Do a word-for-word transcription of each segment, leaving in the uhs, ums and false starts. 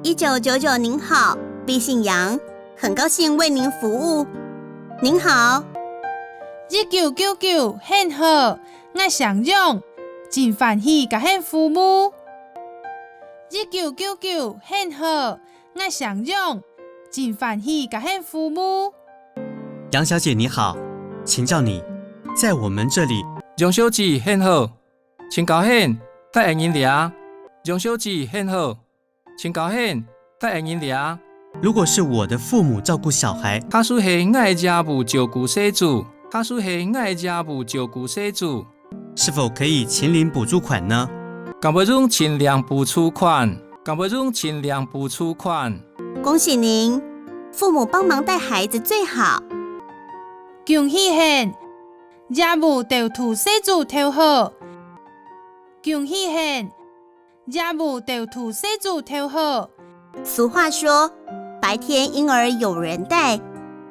一九九九您好，敝姓楊，很高兴為您服务。您好。一九九九，你好，𠊎姓楊，真歡喜佮你服務。一九九九，你好，𠊎姓楊，真歡喜佮你服務。杨小姐你好，请教你，在我们这里，杨小姐你好，请教你，在𠊎人這。杨小姐你好，请教你，在𠊎人這。如果是我的父母照顾小孩，假使係𠊎个爺母照顧細子，假使係𠊎个爺母照顧細子，是否可以請領補助款呢？敢會用請領補助款？敢會用請領補助款？恭喜您，父母幫忙帶孩子最好。恭喜你，爺母兜渡細子頭好。恭喜你，爺母兜渡細子頭好。俗话说，白天婴儿有人带，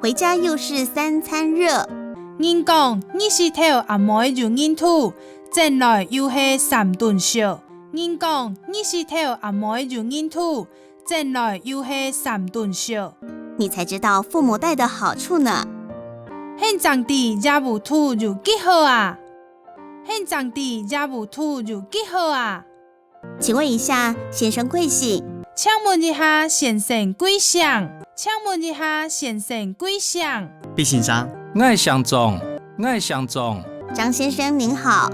回家又是三餐热。人講，日時頭阿妹有人渡，轉來又係三頓燒。人講，日時頭阿妹有人渡，轉來又係三頓燒。你才知道父母带的好处呢。你正知爺母渡有幾好啊！你正知爺母渡有幾好啊！请问一下，先生貴姓？請問一下，先生貴姓？請問一下，先生貴姓？敝姓張，𠊎姓張，𠊎姓張。张先生您好，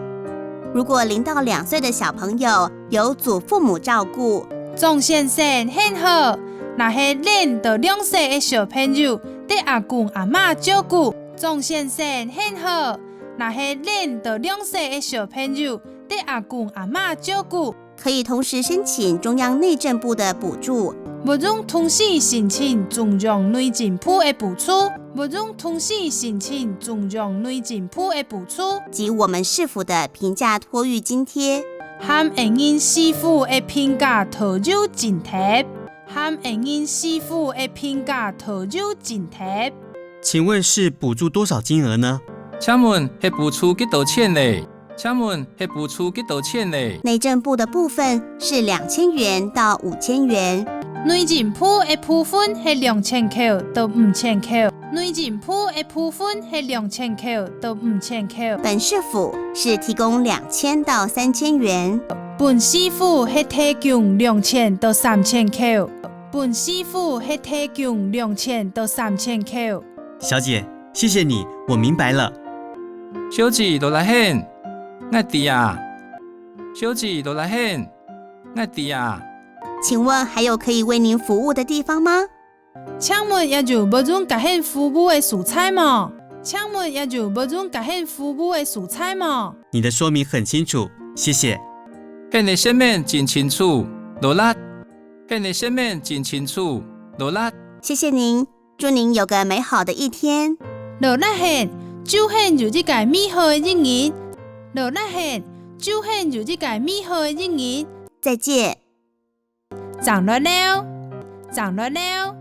如果零到两岁的小朋友由祖父母照顾，张先生你好，若係零到兩歲个小朋友得阿公阿嬤照顧。张先生你好，若係零到两岁个小朋友得阿公阿嬤照顧。 可以同时申请中央内政部的补助，会用同时申请中央内政部个补助，会用同时申请中央内政部个补助，及我们市府的平价托育津贴，和𠊎人市府个平價托育津貼，和𠊎人市府个平價托育津貼。请问是补助多少金额呢？请问係补助幾多錢呢？ 请问係补助幾多錢呢？内政部的部分是两千元到五千元。内政部个部分係两千箍到五千箍。内政部个部分係两千箍到五千箍。本市府是提供两千到三千元。本市府係提供两千到三千箍。本市府係提供两千到三千箍。小姐，谢谢你，我明白了。小姐，勞力你， 𠊎知啊。小姐，勞力你，𠊎知啊。请问还有可以为您服务的地方吗？请问也有会用佮你服务个所在無？请问也有会用佮你服务个所在無？你的说明很清楚，谢谢。你个说明真清楚，勞力。你个说明真清楚，勞力。谢谢您。 祝您有个美好的一天。勞力你，祝你有一个美好个一日。勞力你，祝你有一个美好个一日。再见。正來尞，正來尞。